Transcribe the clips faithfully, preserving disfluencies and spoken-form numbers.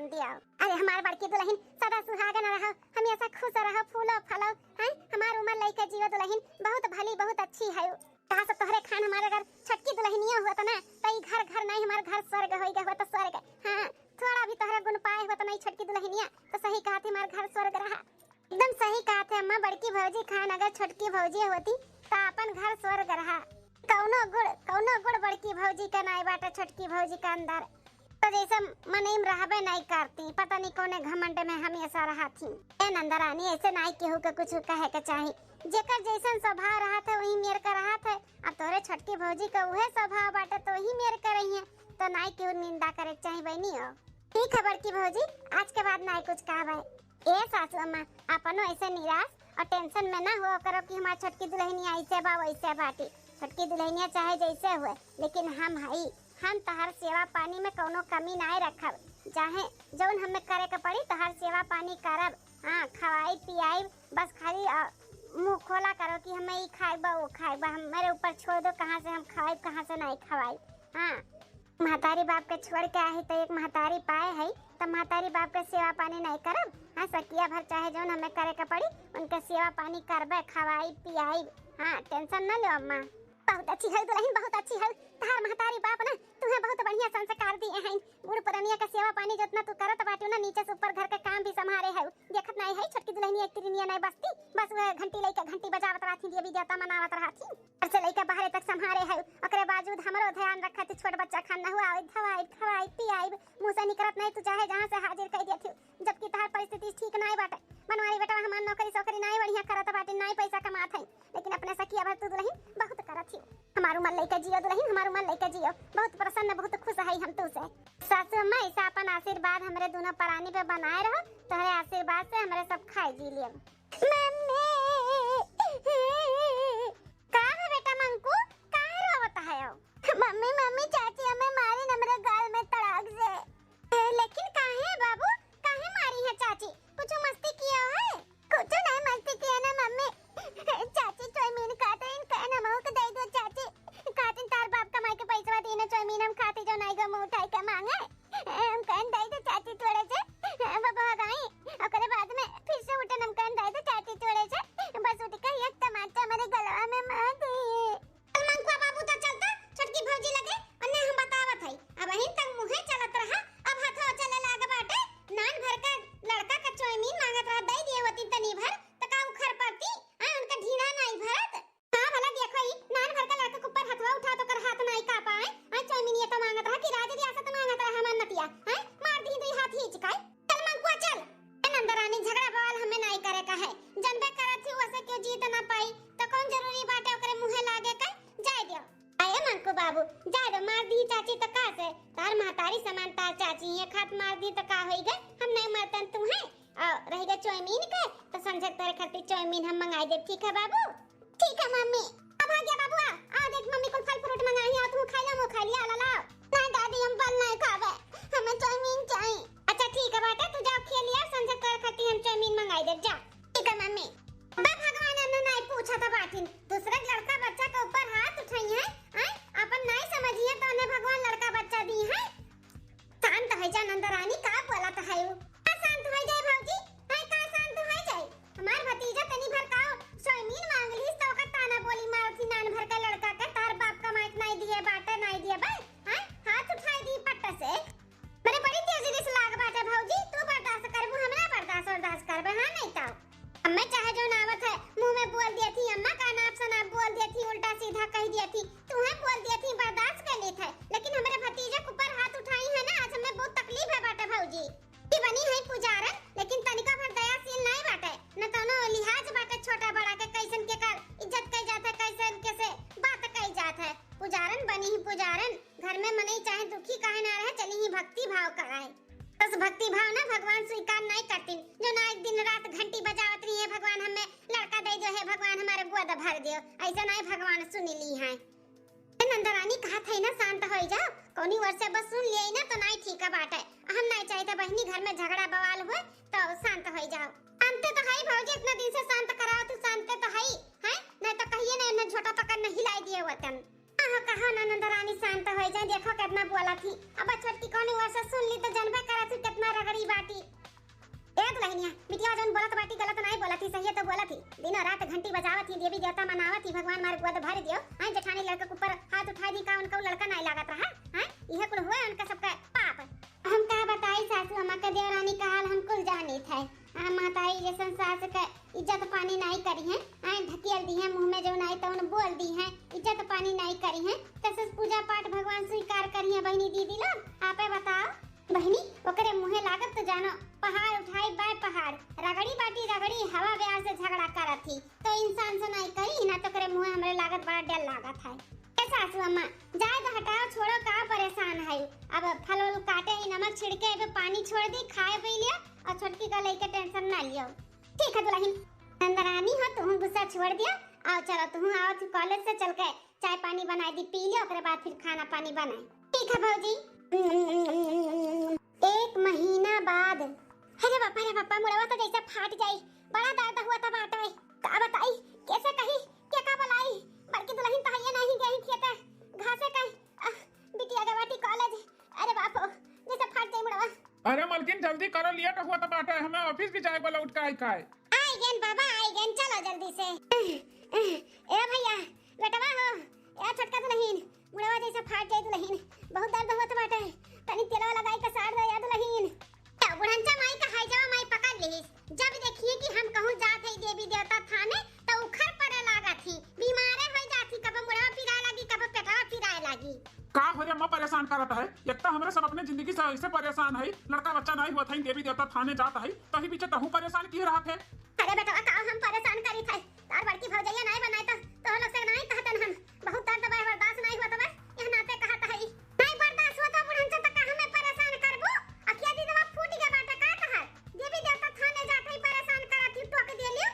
दियो। अरे हमार बड़की दुलहिन सदा सुहागन रहो, हमेशा खुश रहो, फूलो फलो, हैं? हमार उमर लइके जियो दुलहिन, बहुत भली, बहुत अच्छी है। कहा से तोहरे खान हमारे अगर छोटकी दुलहिनिया हुआ तो ना, तो ई घर घर नहीं, हमार घर स्वर्ग होई गए हुआ तो स्वर्ग। हाँ, थोड़ा भी तोहरा गुण पाए हुआ तो नहीं छोटकी दुलहिनिया, तो सही कहा थी हमार घर स्वर्ग रहा। एकदम सही कहा थे अम्मा, बड़की भौजी खान अगर छोटकी भौजी होती तो अपन घर स्वर्ग रहा। कौनो गुण, कौनो गुण बड़की भौजी का नाई बाटे छोटकी भौजी का अंदर। तो जैसे मनई में रहबे नाई करती, पता नहीं कौने घमंड में हमेशा रहा थी। ए नंदरानी, ऐसे नाई केहू के कुछ कहे के चाही। जेकर जैसन स्वभाव रहा थे वही मेर का रहा थे। अब तोरे छोटकी भौजी का उहे स्वभाव बाटे तो वही मेर का रही है, तो नाई केहू निंदा करे के चाही बहनी हो। ठीक है बड़की भौजी, आज के बाद नाई कुछ कहबे। ए सासू अम्मा, अपनो ऐसे निराश और टेंशन में ना हुआ करो कि हमार छोटकी दुलहिनिया ऐसे बा वैसे बाटी। छोटकी दुलहिनिया चाहे जैसे हुए, लेकिन हम हई, हम तहार सेवा पानी में कौनो कमी नाय रखब। चाहे जौन हमें करे के पड़ी तहार सेवा पानी करब। हाँ, खवाई पियाई, बस खाली, अ, मुँह खोला करो कि हमें ई खाए बा वो खाए बा, हम, मेरे ऊपर छोड़ दो, कहाँ से हम खवाई कहाँ से नहीं खवाई। हाँ। महतारी बाप के छोड़ के आई तो एक महतारी पाए है, तो महतारी बाप के सेवा पानी नहीं करब? हाँ, सकिया भर चाहे जौन हमें करे के पड़ी, उनके सेवा पानी करबे, खवाई पियाई। हाँ, टेंशन न लो अम्मा। बहुत अच्छी है दुलहिन, बहुत अच्छी है। तहार महतारी बाप ना तुम्हें बहुत बढ़िया संस्कार दिए हैं। बूढ़ पुरनिया के सेवा पानी जितना तू करत बाटू ना, नीचे से ऊपर घर के काम भी संभारे है। देखत नहीं है छोटकी दुलहिनिया एक तिरनिया नहीं बसती, बस वह घंटी लइके घंटी बजावत रहती, देवी देवता मनावत रहती। घर से लइके बाहरे तक संभारे है, ओकरे बावजूद हमरो ध्यान रखत, छोट बच्चा खान नहुआई, धवाई, खवाई, पियाई, मुँह से निकरत नहीं, तू चाहे जहाँ से हाजिर कर देती। जबकि तहार परिस्थिति ठीक नाई बाटे। बनवारी बेटवा हमार नौकरी सोकरी नाई बढ़िया करत बाटे, नाई पैसा कमात है, लेकिन अपने सखिया भर तू दुलहिन बहुत करत ही। हमार उमर लइके जियो दुलहिन, हमार उमर लइके जियो। बहुत प्रसन्न, बहुत खुश है हम तू से। सासू अम्मा, ऐसा अपन आशीर्वाद हमरे दोनों परानी पे बनाए रहो, तोहरे आशीर्वाद से हमरे सब खाए जी लियब। मम्मी, का है बेटा मंकू, काहे रोवत है? मम्मी, मम्मी, चाची हमें मारी हमरे गाल में तड़ाक से। ए, लेकिन काहे बाबू, काहे मारी है चाची? कुछ मस्ती किया है? कुछ नहीं मस्ती किया ना मम्मी। चाची चौमीन खाते इन कहना मऊ के दे दो चाची। खातिन तार बाप कमाई के पैसवा दीना चौमीन हम खाती जो नहीं गो मुंह उठाई के मांगे। हम कहन दे दो चाची थोड़े से। बाबा आ गई। ओकरे बाद में फिर से उठन हम कहन दे दो चाची थोड़े से। बस उठ के एक तमाचा हमारे गलवा में मार दी। चल मंकुआ बाबू, तो चलता छोटकी भौजी लगे, ओन्ने हम बतावत हई। अबहिन तक मुँहे चलत रहा, अब हथवा चले लाग बाटे। नान भर का लड़का का चौमीन मांगत रहा, दई दिए होती तनी भर, त का उखर पड़ती? आ, उनका ढीढ़ा नाई भरत। हाँ, भला देखो ई, नान भर का लड़का के ऊपर हथवा उठा तो कर हाथ नाई कांपा है। आ, चौमीन ये तो मांगत रहा कि राज रियासत मांगत रहा हमार नतिया। हैं? मार दी दुई हाथ हीच काई। चल मंकुआ चल। ए नंदरानी, झगड़ा बवाल हमें नाई करे का है। जनबे करत ही वसे क्यों जीत ना पाई, तो कौन जरूरी बाटे ओकरे मुँहे लागे का? जाए दियो। अरे मंकू बाबू, जाए दो, मार दी चाची तो का से? तार महतारी समान तार चाची, एक हाथ मार दी तो का होई गए? हम नहीं मरतन तू है। और रह गए चौमीन के, तो संझक तोरे खातिर चौमीन हम मंगाई देब, ठीक है बाबू? ठीक है मम्मी। अब आ गया बाबू, आ, आ देख मम्मी कुल फल फ्रूट मंगाई है, तू खा ला, मुँह खा लिया, ला ला। नहीं दादी, हम फल नहीं खावे, हमें चौमीन चाहिए। अच्छा ठीक है बाटे, तू जाओ खेल लिया, संझक तोरे खातिर हम चौमीन मंगाई देब, जा। ठीक है मम्मी। बा भगवान, अन्ना नाई पूछा था बाटिन, दूसरे लड़का बच्चा के ऊपर हाथ उठाई है, हैं? अपन नाई समझिए तो उन्हें भगवान लड़का बच्चा दी है। शांत हो जा नंदरानी, का बोलत है उ? का शांत हो जाए भौजी? हैं, का शांत हो जाए? हमार भतीजा तनी भर का चौमीन मांग लीस तो ओकर ताना बोली मारत ही नान भर का लड़का के, तार बाप कमाई के नाई दिए बाटे, नाई दिए बे, हैं? हाथ उठाई दी पट्ट से। मने बड़ी तेज रिस लाग बाटे भौजी, तू बर्दाश्त करबू, हम ना बर्दाश्त, बर्दाश्त करबे, हाँ नहीं तो। अम्मा चाहे जो नावत है, मुँह में बोल दिया थी, अम्मा का नाप सनाप बोल दिया थी, उल्टा सीधा कह दिया थी, तू है बोल दिया थी, बर्दाश्त कर लेत है, लेकिन हमरे भतीजे के ऊपर हाथ उठाई है ना, आज हमें बहुत तकलीफ है बाटे भौजी। कि बनी है पुजारन, लेकिन तनिका भर दयाशील नहीं बाटे, न तनो लिहाज बाटे, छोटा बड़ा के कैसन के कर इज्जत कई जात है, कैसन के से बात कई जात है। पुजारन बनी ही पुजारन, घर में मनई चाहे दुखी काहे ना रहे, चली ही भक्ति भाव कराए। बस भक्ति भाव ना भगवान स्वीकार नहीं करतीन, जो ना एक दिन रात घंटी बजावत रही है, "भगवान हमें लड़का दे दो, हे भगवान हमारे गोद भर दियो", ऐसा नहीं भगवान सुन ली है। ए नंदरानी कहत है ना शांत हो जाओ, कौनी ओर से बस सुन लिए ना तो नहीं ठीक बाटे। हम नहीं चाहिए बहिनी घर में झगड़ा बवाल हुए तो शांत हो जाओ। शांत तो है भौजी, इतना दिन से शांत कराओ तू, शांत तो है, हैं? नहीं तो कहिए ना इन्हें झोटा पकड़ नहीं हिलाई दिए वतन। हाँ, हाँ, कहा ना नंदरानी शांत हो जाए, देखो के ना बोलत ही। अब छोटकी कौनी ओर से सुन ली तो जनबे करत ही कितना रगड़ी बाटी। ए दुलहिनिया, बिटिया जौन बोलत बाटी गलत नाहीं बोलत ही, सहिए तो बोलत ही। दिनों रात घंटी बजावत ही, देवी देवता मनावत ही, भगवान मार गोद भर दियो। आए जेठानी लड़का के ऊपर हाथ उठाई दी का, उनका उ लड़का नाहीं लागत रहा? हैं? इहे कुल हुए उनका सबका पाप। हम का बताई सासू अम्मा के देवरानी का हाल हम कुल जानित है। आ माताई जैसन सास के इज्जत पानी नाहीं करी है, आए ढकेल दी है, मुँह में जौन आई तौन बोल दी है, इज्जत पानी नाहीं करी है, कैसे पूजा पाठ भगवान स्वीकार करी है बहिनी दीदी लोग? आपे बताओ। बहिनी, ओकरे मुँहे लागत तो जानो, पहाड़ उठाई बाय पहाड़, रगड़ी बाटी रगड़ी, हवा बयार से झगड़ा करत ही, तो इंसान से नाहीं करी, ना तो ओकरे मुँहे हमरे लागत बड़ा डर लागत है। ए सासू अम्मा, जाए दो, हटाओ, छोड़ो, का परेशान है? अब फल उल काटे ही, नमक छिड़के, अब पानी छोड़ दी, खाए पी लिया और छोटकी का लेके टेंशन ना लियो। ठीक है दुलहिन, नंदरानी हो, तुहूँ गुस्सा छोड़ दिया। आओ चलो, तुहूँ आओ, तू कॉलेज से चल के चाय पानी बनाई दी, पी लियो, ओकरे बाद फिर खाना पानी बनाई। ठीक है भौजी। एक महीना बाद। अरे बापा रे बापा, मुड़वा तो जैसे फाट जाई, बड़ा दर्द हुआ था बाटे। का बताई, कैसे कही, के का बोलाई? बड़की दुलहिन तो हइये नाहीं गई खेते, घासे कहीं। आह, बिटिया गवाटी कॉलेज। अरे बाप हो, जैसे फाट जाई मुड़वा। अरे मलकिन, जल्दी करो, लेट हुआ तो बाटे, हमें ऑफिस भी जाए वाला उठ के आई काहे। आई गेन बाबा, आई गेन, चलो जल्दी से। ए भैया, बेटवा हो, ए छोटका दुलहिन, मुड़वा जैसे फाट जाई दुलहिन, बहुत दर्द होत बाटे, तनी तेलवा लगाई के सार दे या दुलहिन। तो बुढ़नचा माई का हाई जावा माई पकड़ लिहिस, जब देखिए कि हम कहूँ जात है देवी देवता थाने, तो उखर पड़े लागत ही, बीमारे हो जात ही, कब मुड़वा पिराए लागी, कब पेटवा पिराए लागी। का हो रे, अम्मा परेशान करत है? एक तो हमरे सब अपने जिंदगी से ऐसे परेशान है, लड़का बच्चा नाहीं हुआ था, देवी देवता थाने जात है, तही पीछे तहूँ परेशान किए रहत है। अरे बेटवा, का हम परेशान करी थे? तार बड़की भौजैया नाहीं बनाए तो तोह लोग से नाहीं कहतन हम। बहुत दर्द बा, बर्दाश्त नाहीं हुआ तो बा, यह नाते कहत है। नाहीं बर्दाश्त हुआ तो बुढ़नचा तो का हमें परेशान करबू? अखिया दिनवा फूट गया बाटे का तहार? देवी देवता थाने जात है परेशान करत ही, टोक देलियो।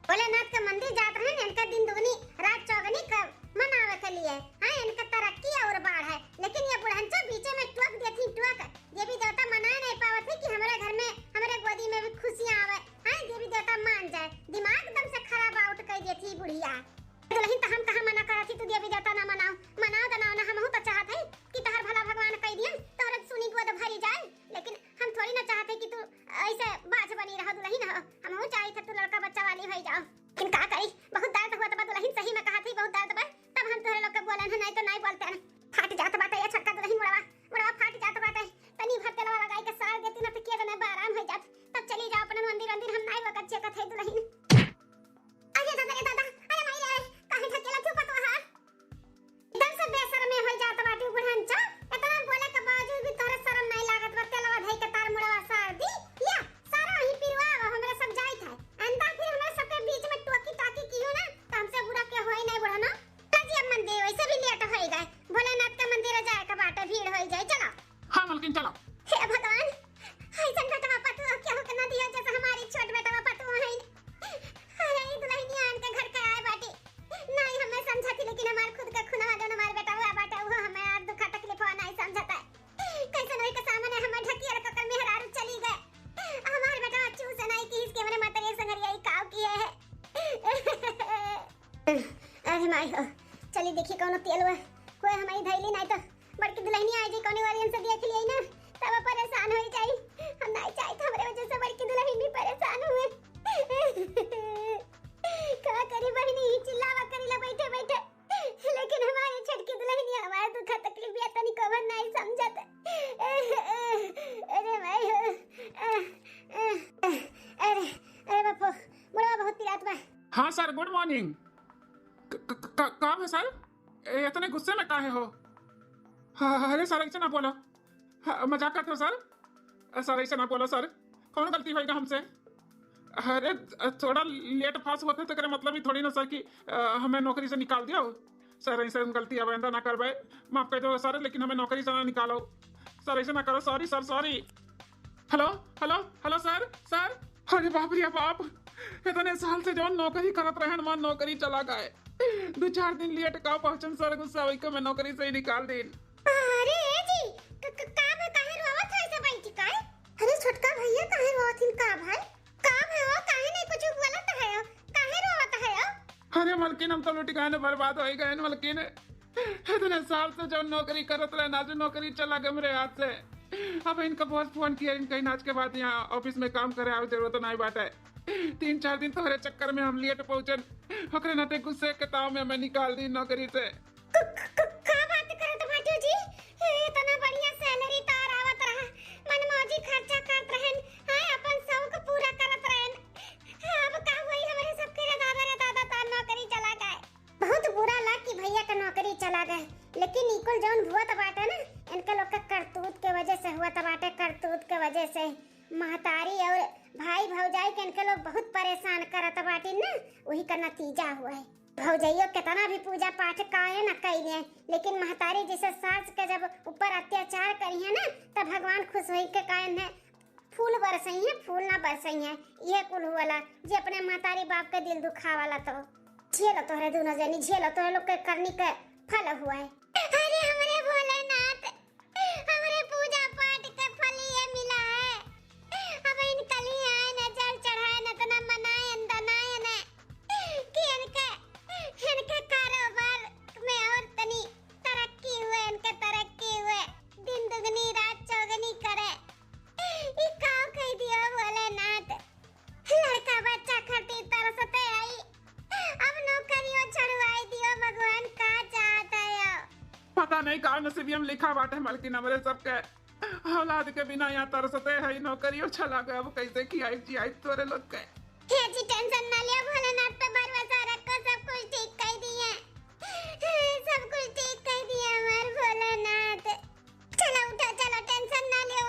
भोलेनाथ के मंदिर जात रहन, इनका दिन दुगनी रात चौगनी क मनावे के लिए, हाँ, इनका तरक्की और बाढ़ है, लेकिन ये बुढ़नचा बीचे में टोक देती, टोक। देवी देवता मनाए नहीं पावत है कि हमारे घर में, हमारे गोदी में भी खुशियाँ आवे, हाँ, देवी देवता मान जाए। दिमाग एकदम से खराब आउट कर देती बुढ़िया। दुलहिन तो हम कहाँ मना करत ही, तू देवी देवता ना मनाओ, मनाओ तो ना, ना, हमहू तो चाहत है कि तोहर भला भगवान कह दियन, तोहर सुनी गोद भरी जाए, लेकिन हम थोड़ी ना चाहत है कि तू ऐसे बाझ बनी रहो दुलहिन हो, हमहू चाहित है तू लड़का बच्चा वाली होई जाओ। लेकिन का करी, बहुत दर्द हुआ तो बा दुलहिन, सही में कहा थी बहुत दर्द बा, तब हम तोहरे लोग के बोलन है, नाहीं तो नाहीं बोलते हैं। फाट जात बाटे ये छोटका दुलहिन मुड़वा, मुड़वा फाट जात बाटे, तनी भर तेलवा लगाई के सार देती ना तो किया जने बा आराम हो जात, तब चली जाओ अपने मंदिर वंदिर, हम नाहीं वकत चेकत है दुलहिन। अरे दादा रे दादा, अरे माई रे, काहे ढकेला तू पतवा हा? एकदम से बेशरमे हो जात बाटी बुढ़नचा, इतना बोले के बावजूद भी तोहरे शरम नाहीं लागत बा, तेलवा धई के तार मुड़वा सार दी, या सारा ही पिरवा हमरे सब जाइत है, अंदर फिर हमरे सबके बीच में टोकी टाकी कियो ना, तो हमसे बुरा के होई नाहीं बुढ़ना। जी अब मंदिर वैसे भी लेट होई गए, भोलेनाथ के मंदिर जाए के बाटे, भीड़ होई जाए, चलो। हाँ मलकिन चलो। हे भगवान, ऐसन बेटवा पतुआ केहू के ना दिया जैसे हमारी छोट बेटवा पतुआ है। अरे ई दुलहिनिया आन के घर के आए बाटी, नाहीं हमें समझती, लेकिन हमार खुद का खुनवा जौन हमार बेटवा बाटे, वो हमें और दुखा तकलीफवा नाहीं समझता है। कैसन वही के सामने हमें ढकियल ककर मेहरारू चली गए, हमार बेटवा चूस नाहीं की इसके मने मतरिया संगरिया ई काव किए है। अरे माई हो, चली देखी कौनो तेल हुआ, कोई हमारी धैली नाहीं तो बड़की दुलहिनिया आई जी, कौनी वाली इनसे देख लिया ना, तब परेशान हो जाई। हम नाहीं चाहित हमरे वजह से बड़की दुलहिन भी परेशान हुए। का करी बहिनी, ई चिल्लावा करीला बैठे बैठे, लेकिन हमारी छोटकी दुलहिनिया हमारे दुख तकलीफ भी तनी कवन नाहीं समझत। अरे माई हो, अरे, अरे बापो, मुड़वा बहुत पिरात बा। हाँ सर, गुड मॉर्निंग। क-, क-, क-, का है सर? ए, इतने गुस्से में काहे हो? हाँ, हाँ, अरे सर, ऐसे ना बोलो। हाँ, मजाक करते हो सर? अ, सर, ऐसे ना बोलो सर, कौन गलती होइगा हमसे? अरे, अ, थोड़ा लेट पास होते तो करे मतलब ही थोड़ी ना सर कि, अ, हमें नौकरी से निकाल दियो। सर, ऐसे हम गलती अब आइंदा ना करबे, माफ कर दो सर, लेकिन हमें नौकरी से ना निकालो सर, ऐसे ना करो, सॉरी सर, सॉरी। हेलो, हेलो, हेलो सर, सर। अरे बाप रे बाप, इतने साल से जौन नौकरी करत रहन, वहाँ नौकरी चला गए। दो चार दिन लेट का पहुँचन सर, गुस्सा होई के मैं नौकरी से ही निकाल देन। अरे ए जी, क-, क-, का बा, काहे रोवत है ऐसे बैठ के? अरे छोटका भैया काहे रोवत हिन, का भाई? का भयो, काहे नहीं कुछ बोलत है, काहे रोवत है? अरे मलकिन, हम तो लुट गए न, बर्बाद हो गए न मलकिन। इतने साल से जो नौकरी करत रहे, आज नौकरी चला गए हमरे हाथ से। अब इनका बहुत फोन किया, इनका आज के बाद यहाँ ऑफिस में काम करे आवे जरूरत नहीं बाटे। तीन चार दिन तोहरे चक्कर में हम लेट पहुँचन, ओकरे नाते गुस्से के ताव में हमें निकाल दी नौकरी से। क-, क-, क-, का बात करत बाटू जी? ए, इतना बढ़िया सैलरी तार आवत रहा, मनमौजी खर्चा करत रहन, हैं, अपन शौक पूरा करत रहन। अब का हुई हमरे सबके रे दादा, रे दादा, तार नौकरी चला गए। बहुत बुरा लग कि भैया का नौकरी चला गए, लेकिन ई कुल जौन हुआ त बाटे ना, इनके लोग के करतूत के वजह से हुआ त बाटे, करतूत के वजह से। महतारी और भाई भौजाई के इनके लोग बहुत परेशान करत बाटिन ना, वही का नतीजा हुआ है। भौजाइयो कितना भी पूजा पाठ काहे न कइले, लेकिन महतारी जैसे सास के जब ऊपर अत्याचार करिहे ना, तब भगवान खुश होई के काहे न फूल बरसइहे, फूल ना बरसइहे। ये कुल हुआला जे अपने महतारी बाप के दिल दुखावाला। तो झेलो तोहरे दोनों जनी, झेलो, तोहरे लोग के करनी के फल हुआ है। अरे हमरे भोलेनाथ, हमरे पूजा पाठ के फल ये मिला है। अब इन कली आए न, जल चढ़ाए न, इतना मनाए न, दनाए न कि इनके, इनके कारोबार में और तनी तरक्की हुए, इनके तरक्की हुए, दिन दुगनी रात चौगनी करे। ई का कह दियो भोलेनाथ, लड़का बच्चा खातिर तरसते आई, अब नौकरियों छुड़वाई दियो भगवान, का चाहत है? पता नहीं का नसीबिया में लिखा बाटे मलकिन, हमरे सबके औलाद के बिना यहाँ तरसते है, नौकरियों चला गए, अब कैसे खियाई जियाई तोरे लोग के? हे जी, टेंशन ना लियो, भोलेनाथ पे भरोसा रखो, सब कुछ ठीक कह दिए, सब कुछ ठीक कह दिए हमार भोलेनाथ। चलो उठो, चलो टेंशन ना लियो,